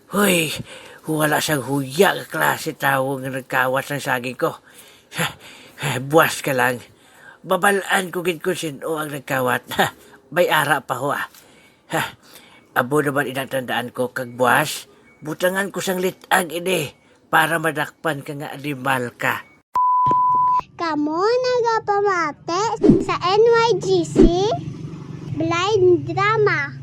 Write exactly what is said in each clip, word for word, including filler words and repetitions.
Hoy, wala sang huya nga klase tawo nga nagkawat sang saging ko. Buas ka lang. Babal-an ko gid kon sin-o ang nagkawat. May ara pa ho, ah. Ha, amo naman inatandaan ko kag buas, butangan ko sang lit-ang ini para madakpan ka nga animal ka. Kamo nagapamati sa N Y G C Blind Drama.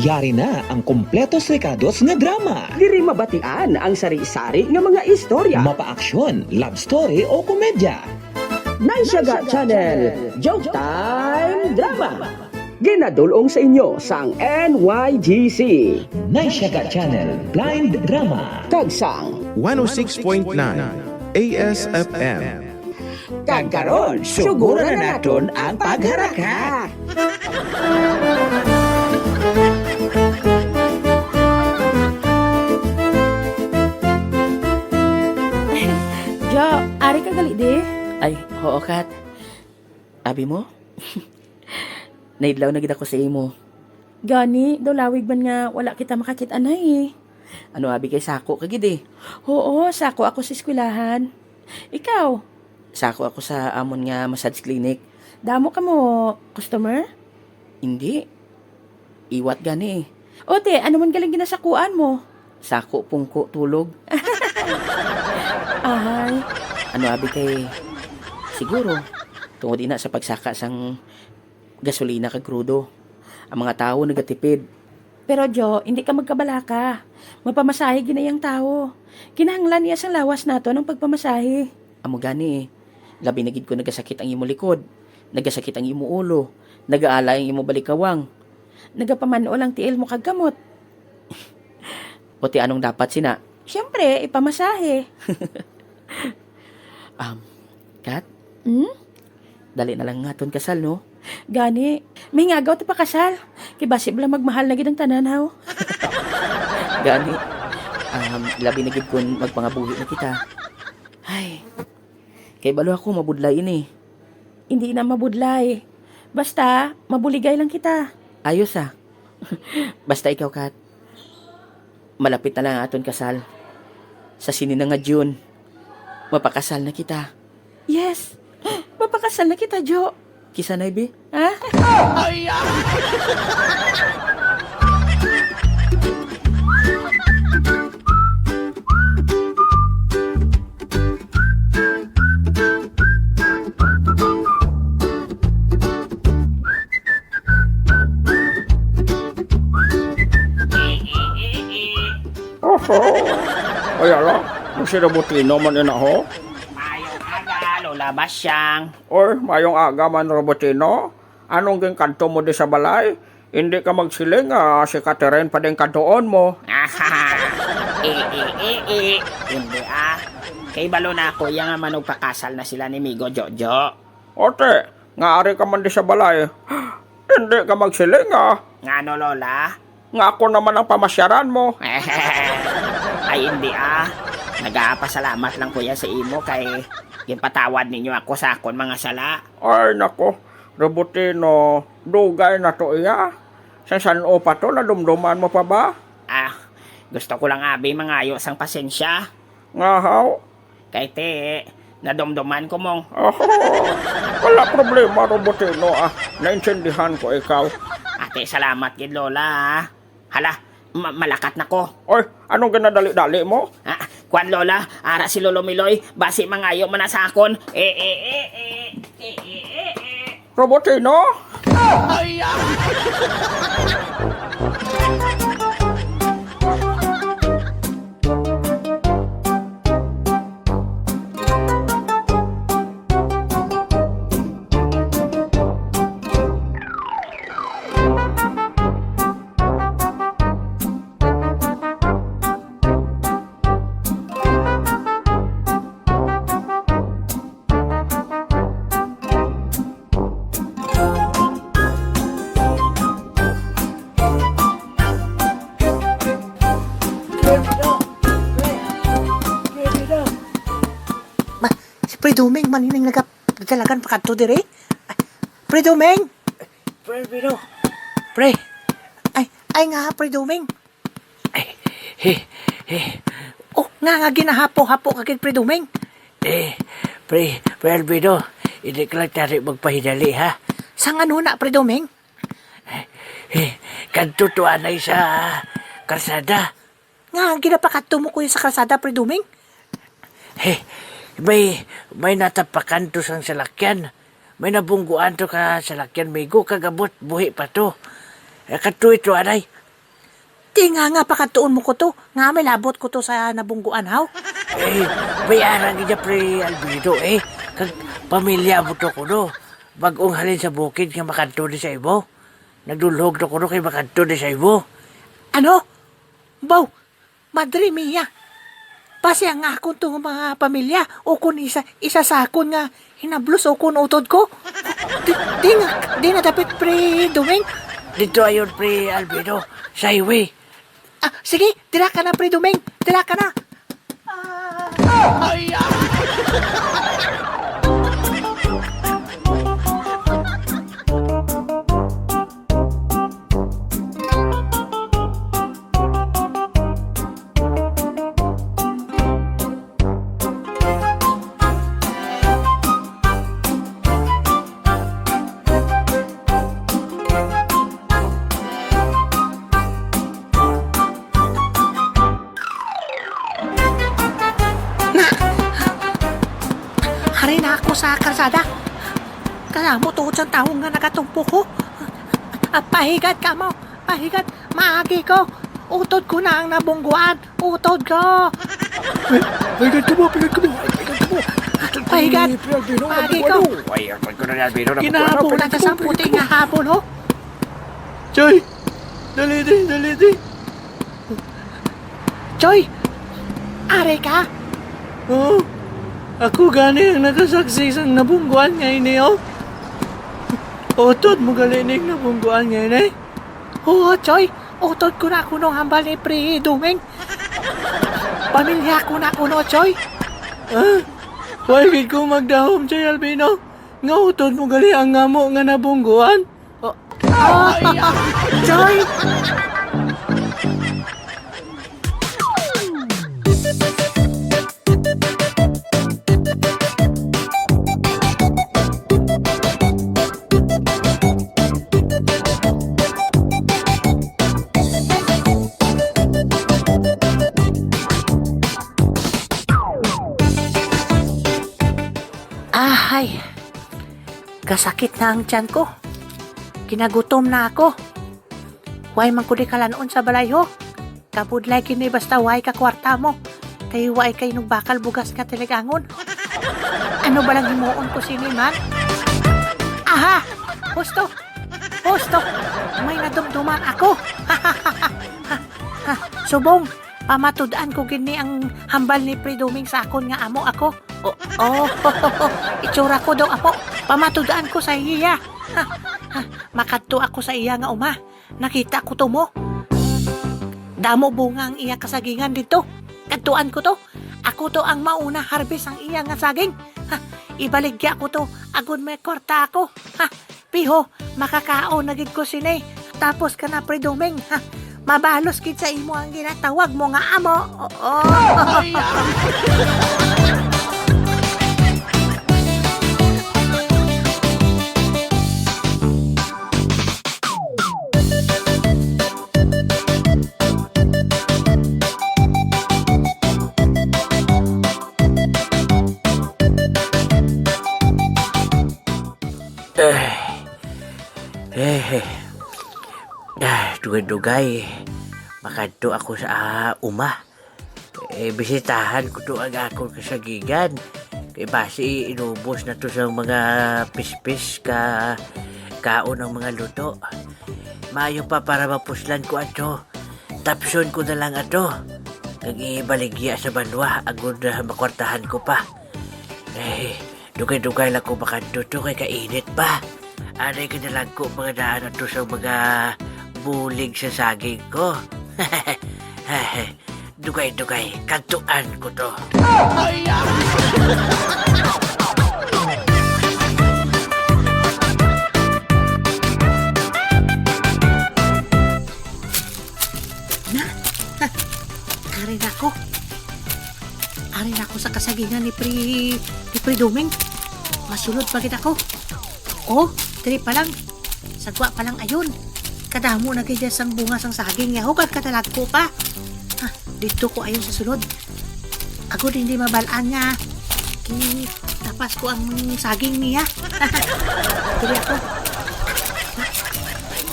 Yari na ang kompletos rekados nga drama. Diri mabatian ang sari-sari nga mga istorya. Mapa-aksyon, love story o komedya. Naisyaga Channel, Joke Time Drama. Ginadul-ong sa inyo sang N Y G C. Naisyaga Channel, Blind Drama. Kag sang one oh six point nine A S F M. Kag karon, suguran na naton ang pagharaka. Jo, ari ka gali di? Ay, oo, Kat. Abi mo? Naidlaw na gid ako sa imo. Gani, daw lawig man nga wala kita makakit-anay eh. Ano abi kay sako ka gid eh. Oo, sako ako sa eskwelahan. Ikaw? Sako ako sa amon nga massage clinic. Damo ka mo customer? Hindi. Iwat gani eh. O te, ano man galing ginasakuan mo? Sako, pungko, tulog. Ahay. Ano abi kay siguro tungod ina sa pagsaka sang gasolina kag krudo, ang mga tawo nagatipid. Pero Jo, hindi ka magkabalaka. Mapamasahe gid na yang tawo. Kinahanglan niya sang lawas nato ng pagpamasahe. Amo gani eh. Labi na gid kung nagasakit ang imo likod, nagasakit ang imo ulo, nagaalay ang imo balikawang. Nagapaman-o lang tiil mo kag kamot. O ti anong dapat sina? Siyempre, ipamasahe. Um, Kat? Hmm? Dali na lang nga aton kasal, no? Gani, may ngagaw ti pakasal. Kay basi bala magmahal na gid ang tanan, haw? Gani, um, labi na gid kun magpangabuhi na kita. Ay, kay balo ako, mabudlay ini. Hindi na mabudlay. Basta, mabuligay lang kita. Ayos, ah. Basta ikaw, Kat. Malapit na lang ang aton kasal. Sa sini na nga June, mapakasal na kita. Yes! Mapakasal na kita, Jo. Kisa na, bi? Ha? Ay, ah! Oho. Ay, ala. Ang si Robotino man ina, ho? Mayong aga, Lola Basyang. Oy, mayong aga man, Robotino. Anong ginkadto mo di sa balay? Hindi ka magsiling nga si Catherine pa din kadtuon mo. Eh, eh, eh, eh. Hindi, ah. Kay balo na ako, iya nga manugpakasal na sila ni Migo Jojo. Ote, nga ari ka man di sa balay, hindi ka magsiling, ah. Ngano, Lola? Nga ako naman ang pamasyaran mo. Ay, hindi, ah. Nagapasalamat lang ko ya sa imo kay ginpatawad ninyo ako sa akon mga sala. Ay, nako. Robotino, dugay na to iya. Sa san-o pa to, nadumduman mo pa ba? Ah, gusto ko lang abi mangayo sang pasensya. Nga haw? Kay ti, nadumduman ko mong. Aha, wala problema, Robotino, ah. Naintindihan ko ikaw. Ate, salamat gid, Lola, ah. Hala, ma-, malakat na ko. Oy, anong ginadali-dali mo? Ah, kwan, Lola, ara si Lolo Miloy, basi mangayo man na sa akon. Eh, eh, eh, eh, eh, eh, eh, eh. Robotino? Ay, ah! Pre Doming, man ining naga-, dalagan pa kadto diri? Ay, Pre Doming! Pre Alvino! Pre! Ay, ay nga, Pre Doming! Ay, he, he. Oh, nga, nga ginahapo-hapo ka gid, Pre Doming? Eh, Pre, Pre Alvino, hindi ka lang tari magpahidali, ha? Sang ano na, Pre Doming? Eh, kadto to anay sa karsada. Nga, ginapakadto mo ko sa karsada, Pre Doming? Eh, may, may natapakan to sang salakyan. May nabungguan to ka salakyan, migo, kag abot, buhi pa to. Eh, kadto ito anay. Di nga, nga pakadtuon mo ko to, nga may labot ko to sa nabungguan, haw? Eh, may arang iya, Pre Alvino, eh. Kag pamilya mo to ko, no? Bag-ong halin sa bukid nga makadto di sa imo. Nagdulhog to ko, no, kay makadto di sa imo. Ano? Baw, Madre mia! Basi ang akon to nga mga pamilya, o kun isa, isa sa akon nga hinablos o kun utod ko. Di, di nga, di nga dapit, Pre Doming. Dito ayon, Pre Alvino. Sa highway. Ah, sige, dira ka na, Pre Doming. Dira ka na. Ah. Ay, ah. Na! Hari na ako sa karsada. Kanamo tuod sang tawo nga nagatumpok ko. Ah, pahigad kamo. Pahigad. Maagi ko. Utod ko na ang nabungguan. Utod ko. Ay, pahigad kamo, pahigad kamo. Ay, pahigad kamo. Utod ko Pahigad. ni Pre Alvino, Maagi nabungguan, ko. oh. Ay, utod ko na ni Alvino, nabungguan, Ginabog oh, na pahigad sa kamo, puti pahigad nga kamo. hapon, oh. Choy! Dali di, dali di. Choy! Ari ka? Oo. Ako gani ang nakasaksi sang nabungguan nga ini, oh. Utod mo gali ning nabungguan nga ini? Oo, Choy. Utod ko na kuno hambal ni Pre Doming. Pamilya ko na kuno, Choy. Ah? Why gid ko magdahom, Choy Alvino? Nga utod mo gali ang amo nga nabungguan? Oh. Oh, Choy! Ahay, kasakit na ang tiyan ko. Ginagutom na ako. Way man ko di kalan-on sa balay, ho. Kabudlay gid ni basta way ka kwarta mo. Kay way kay nugbakal bugas nga tiligangon. Ano ba lang himuon ko sini man? Aha! Husto! Husto! May nadumduman ako! Ha, subong, pamatud-an ko gid ni ang hambal ni Pre Doming sa akon nga amo ako. Oh, oh, itsura ko daw, apo. Pamatud-an ko sa iya. Ha, ha, makadto ako sa iya nga uma. Nakita ko to mo. Damo bunga ang iya kasagingan didto. Kadtuan ko to. Ako to ang mauna harvest ang iya nga saging. Ha, ibaligya ko to. Agod may kwarta ako. Ha, piho, makakaon na gid ko sini. Tapos ka na, Pre Doming, ha? Mabalos gid sa imo ang ginatawag mo nga amo. Oo. Eh, eh, eh. Ah, dugay-dugay. Makadto ako sa, ah, uma. Eh, bisitahan ko to ang akon kasagingan. Kay basi inubos na to sa mga pispis ka kaon ang mga luto. Maayo pa para mapuslan ko ato. Tapson ko na lang ato. Kag ibaligya sa banwa, agod, ah, makwartahan ko pa. Eh, dugay-dugay lang ko makadto to kay kainit pa. Anay ka na lang ko mga daan ato sa mga bulig sa saging ko. Dugay-dugay, kadtuan ko to. Na, ha, ari na ako. Ari na ako sa kasagingan ni Pre, ni Pre Doming. Masulod pa gid ako. Oh, diri pa lang. Sagwa pa lang ayon. Kadamo na gid sang bunga sang saging niya. Hugad kadalagko pa. Ha, didto ko ayon sa sulod. Agod hindi mabal-an nga gitapas ko ang saging niya. Diri ako.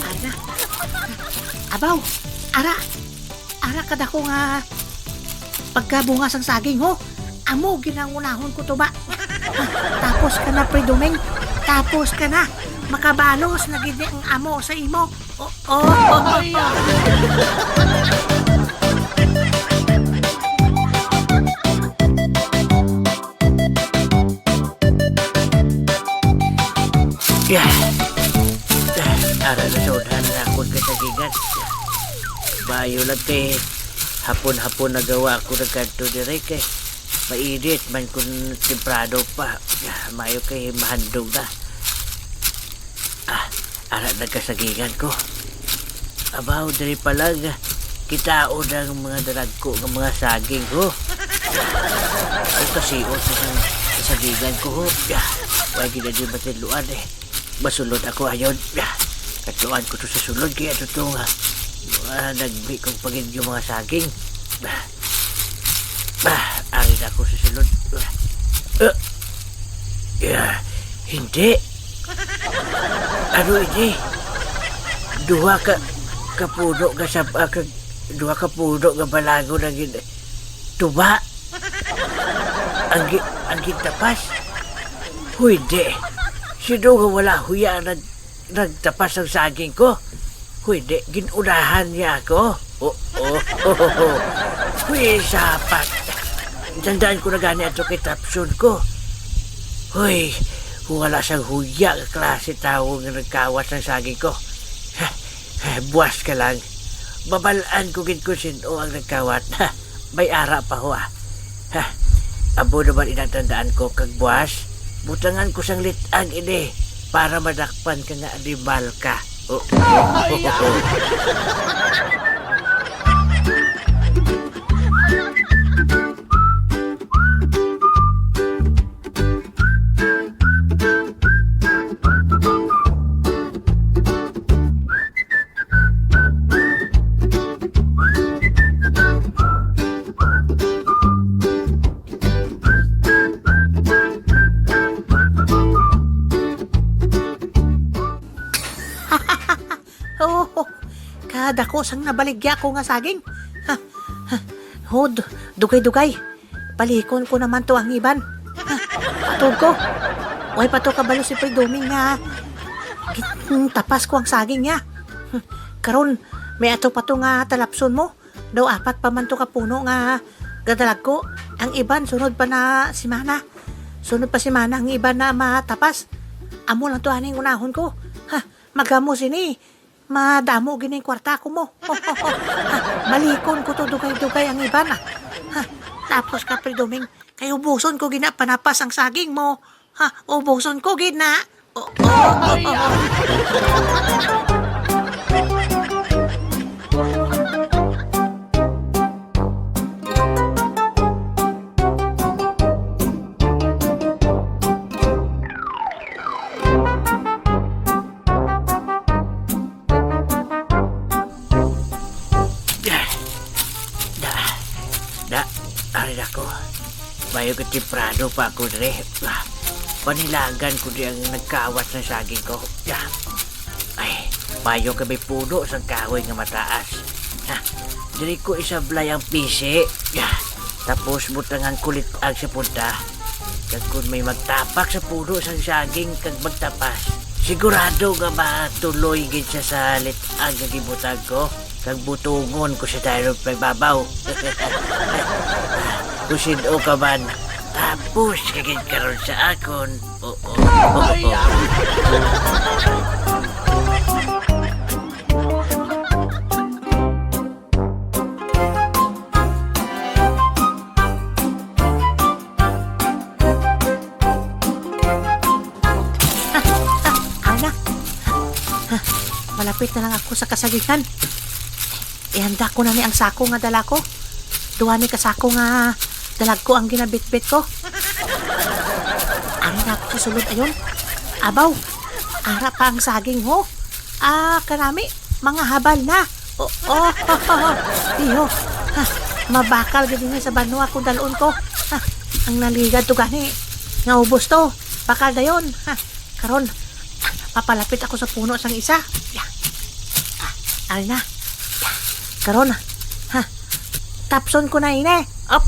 Ara. Abaw, ara. Ara kadako nga pagkabunga sang saging, ho. Amo ginangunahon ko, tuba. Tapos ka na, Pre Doming. Tapos ka na. Makabalos na gid ang amo sa imo. Oh, oh, oh, oh. Yeah. Ah, ara na sa unhan nga akon kasagingan. Maayo lang kay hapon-hapon na gawa ako nagkadto diri kay mainit man kun temprano pa. Ah, maayo kay mahandog na. Ah, ara na kasagingan ko. Abaw, diri pa lang, ah, kitaon ang mga dalagko nga mga saging, ho. Ang kasiot sa kasagingan ko, ho. Ah, wala gid na di matiluan, eh. Masulod ako ayon. Ah, katuan ko to sa sulod, kaya to to nga, ah, nagbi kong pagid yung mga saging. Ah, ah, ari na ako sa sulod. Ah, ah, yeah, hindi. Ano ini? Duha ka, ka puno nga sab-, ah, ka, duha ka puno nga balangon ang gin-, tuba. Ang gi-, ang gintapas. Hindi. Sino nga wala huya nag-, nagtapas ang saging ko? Hindi, gin-unahan niya ako. Oh, oh, oh, oh. Uy, sapat. Tandaan ko na gani ato kay tapson ko. Hoy, wala sang huya nga klase tawo nga nagkawat sang saging ko. Buas ka lang. Mabal-an ko gid kung sin-o ang nagkawat. May ara pa ho, ah. Ha, amo naman inatandaan ko kag buas, butangan ko sang lit-ag ini para madakpan ka nga animal ka. Oh. Oh, kadako sang nabaligya ko nga saging. Ha, ha, hod, dugay-dugay. Balikon ko naman to ang iban. Ha, atog ko. Way pa to kabalo si Pre Doming nga gin-, tapas ko ang saging niya. Karon, may ato pa to nga talapson mo. Daw apat pa man to ka puno nga gadalag ko. Ang iban sunod pa na simana. Sunod pa simana ang iban na matapas. Amo lang to aning unahon ko. Ha, magamo sini. Madamo gining kwarta ko mo. Ha, balikon ko to dugay-dugay ang iban, ah. Ha, tapos ka, Pre Doming, kay ubuson ko gina panapas ang saging mo. Ha, ubuson ko gid na. Oh, oh, oh, oh. Da, da, ari na ko. Mayo ka temprano pa ako diri. Ah, panilagan ko di ang nagkawat sa saging ko. Ah, ay, mayo ka may puno sa kahoy nga mataas. Ah, diri ko isablay ang pisi. Ah, tapos butangan ko lit-ag sa punta. Kag kung may magtapak sa puno sang saging kag magtapas, sigurado nga matuloy gid siya sa lit-ag nga gibutang ko, kag butongon ko siya dayon pa ibabaw. Kung sin-o ka man, tapos ka gid karon sa akon. Oo. Ana, malapit na lang ako sa kasagikan. Ihanda ko na ni ang sako nga dala ko. Duha ni ka sako nga dalag ko ang ginabitbit ko. Ang nagkasulod ayon. Abaw, ara pa ang saging, ho. Ah, kanami, mga habal na. O, o, iyo. Ha, mabakal gid ini sa banwa kung dalon ko. Ha, ang naligad to gani. Nga ubos to. Bakal dayon. Ha, karon, mapalapit ako sa puno sang isa. Ya. Ah, ari na. Ya. Karon, ha, tapson ko na ini. Op.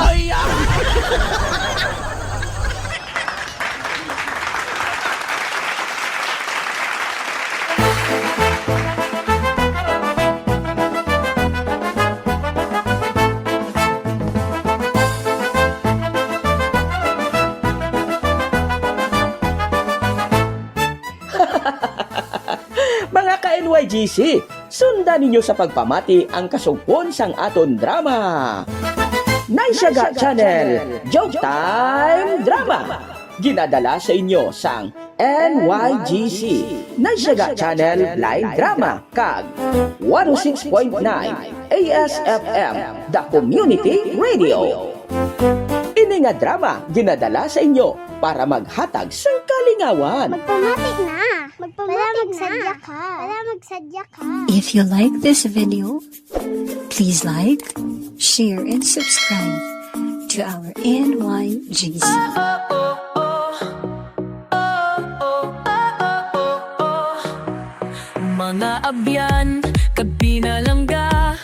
Ay, ah. Mga ka-N Y G C, sundan ninyo sa pagpamati ang kasugpon sang aton drama. Naisyaga Channel, Joke Time Drama. Ginadala sa inyo sang N Y G C, Naisyaga Channel Blind Drama, kag one oh six point nine A S F M, The Community Radio. Ini nga drama ginadala sa inyo para maghatag sang kalingawan. Magpamati na. Magpamati na. Wala magsadya ka. Wala magsadya ka. If you like this video, please like, share, and subscribe to our N Y G C. Mga abyan kag pinalangga,